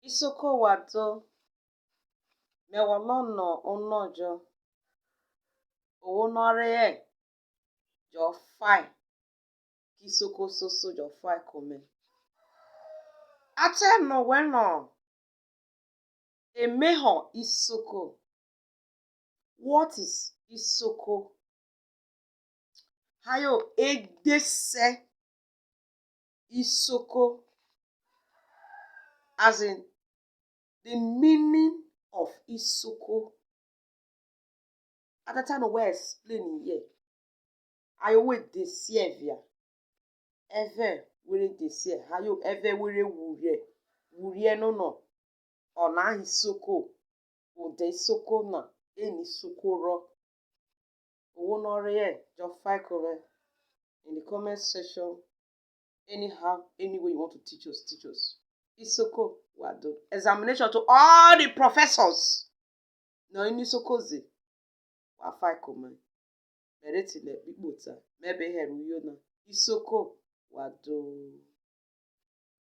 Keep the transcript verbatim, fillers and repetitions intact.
Isoko wa do, me gwolo no ono jo, ohwo no re hẹ jo fai, ki isoko soso jo fai ko me. A te no wẹ no emeho isoko. What is isoko? Hayo edese isoko, as in the meaning of isoko. A ta ta no we explain here. Aye we dhese evia. Eve we re dhese, aye eve we re wurie. Wurie no no. Ona isoko. Ode isoko na. Eni isoko ro. Ohwo no re hẹ jo fai ko me in the comment section. Anyhow, any way you want to teach us, teach us. Isoko wa do. Examination to all the professors. No ini isoko ze. Wa fai ko me. Me re ti le kpikpo ta. Me be here uyo na. Isoko wa do.